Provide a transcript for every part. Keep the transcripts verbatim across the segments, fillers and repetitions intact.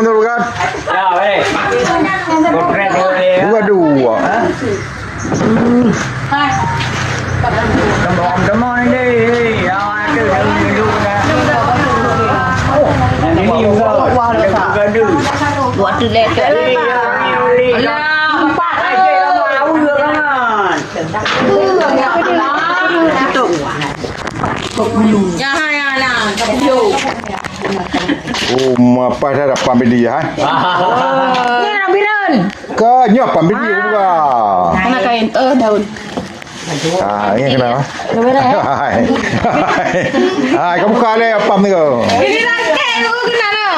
Betul kan? Ya, weh. Potret dulu ya. Dua-dua. Hah? Teman-teman ini, yang ada dalam hidup dah. Yang ini juga. Waktu lekat. Alah, empat. Tutup. Jangan, ya, lah. Tutup. Oh, mapa dah dapat beli ya? Ni nak biran. Ke nyoh pam beli juga. Mana kain? Eh, daun. Ah, ini kenapa? Daun merah, eh? Hai. Hai, kamu buka le apa ni kau? Ini rangkai tu kena tu.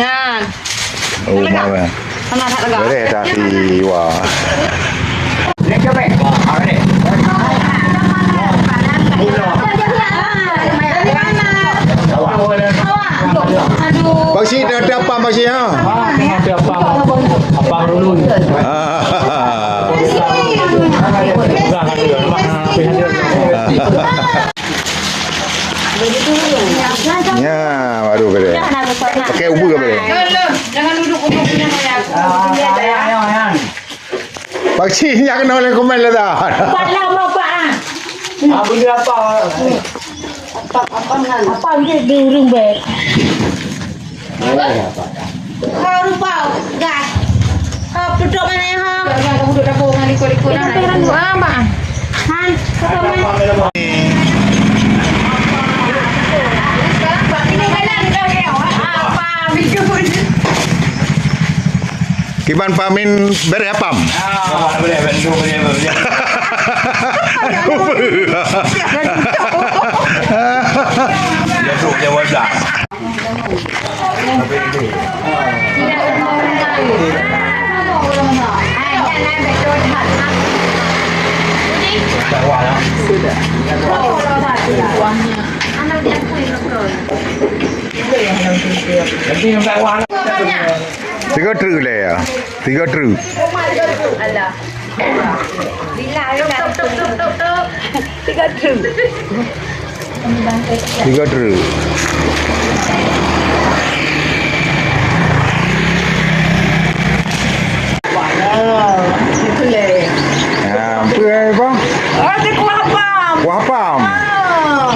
Nah. Oh, mana? Mana tak lega? Boleh tak si Wa? Bang si dah ada apa bang si ha? Apa dulu? Ah. Ya, baru boleh. Pakai ubi apa? Jangan duduk-duduk punya saya. Pakcik nyak keunoe lé komen lé dah. Pak lama, Pak, ah. Ah, benda apa? Apa, apa ngan? Apa dia di urung bek? Apa? Kau rupa, gas. Kau duduk mana ya, ha? Dah, dah, duduk dapur dengan ikut-ikut. Kita perang dua, Mak. Han, kau mana? Sekarang, Pak, ini jalan, dah, dah. Apa? Bijul. Kiban Pak Min bereh apam? Ah, bereh, bereh, bereh, bereh. Dia tu dia wadah. Sudah. Tiga truk lé ya. Tiga truk. Tiga truk. Tiga truk. Ah, apa eh, bang? Oh, tu kuah apam. Kuah apam. Ah.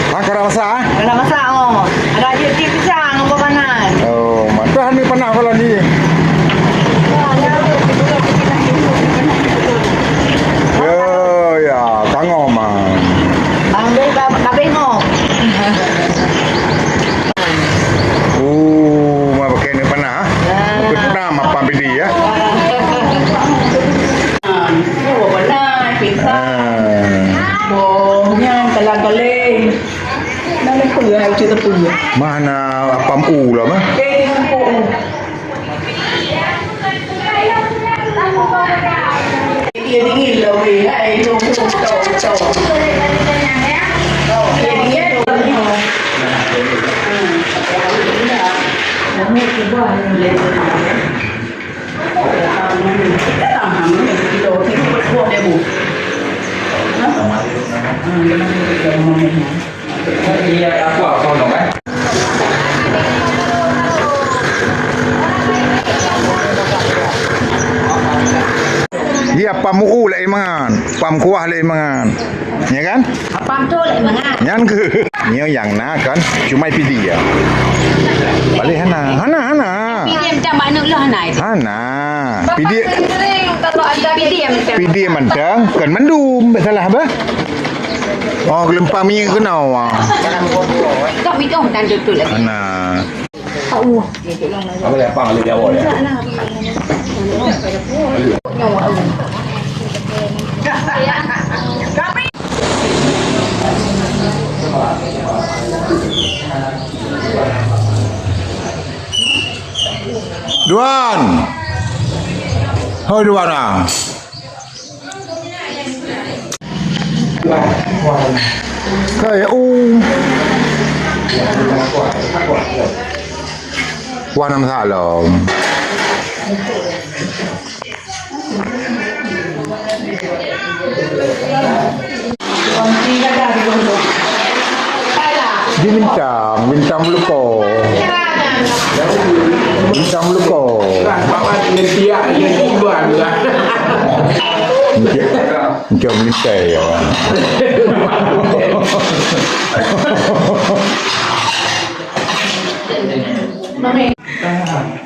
Ah, kada masak, eh? Kada masak, oh. Ada aja ti pisang, apa panas. Oh, mantap ni panas kalau ni. Yo, ya, kangom ah. Ambil kab-, kabeh ngok. Oh, ma pakai ni panas, ah? Ya. Pakai panas, mapan bidi, ya? Panas, pisang. Ah. Boh, nyan, kalang-kaling. Mana pun, ya, itu tepung, ya. Mana apam u lah, mah? Eh, tepung u. Dia dingin lah, weh. Hai, tu, tu, tu, tu. Oh, dia dingin tu. Hmm. Kita tahan, kita buat dia, Bu. Ha? Hmm, dia nak kita buat dia. Iya, pam u lé mangan, pam kuah lé mangan. Ya kan? Apam tu lé mangan. Nyan ke? Nyoe nyang na kan, cuma pidi ya. Paling hana, hana, hana. Pidi yang macam mana lah hana itu. Hana. Pidi, pidi yang macam pidi mantang, kan mandum, salah apa? Oh, gelempang minyak kena, wah. Kami tu dan betul lagi. Nah. Apa dia, pang, ada Jawa dia? Duan. Hoi, Duan, ah. Kayak, uh. Wah, nama salam. Di Bintang, Bintang Meuluko. Bintang leuko. Encik, encik melintai ya.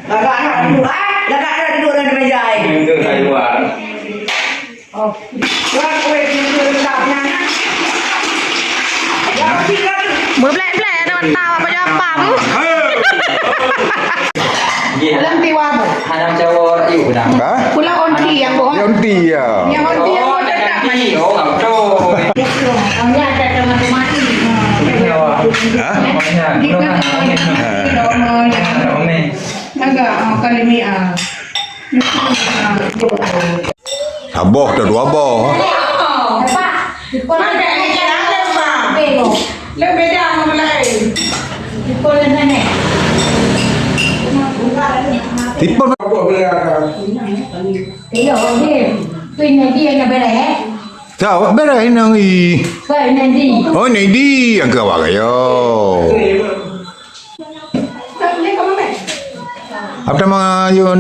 Lagak anak duduk, eh? Lagak anak duduk dalam meja, eh? Meublek-blek ada mata apa jawab pam. Dalam tiwa bu. Hana cawor yuk dah. Ha? Pulang onti yang bu. Yang onti ya. Yang onti yang bu tetap manis. Oh, ngau tu. Hanya ada teman mati. Ha? Kita Ha. Naga, ah, kali ni, ah. Saboh atau dua boh. Tipon. Tahu, bereh nang i. Oh, ni di yang ke awak yo. Apa nama Yun?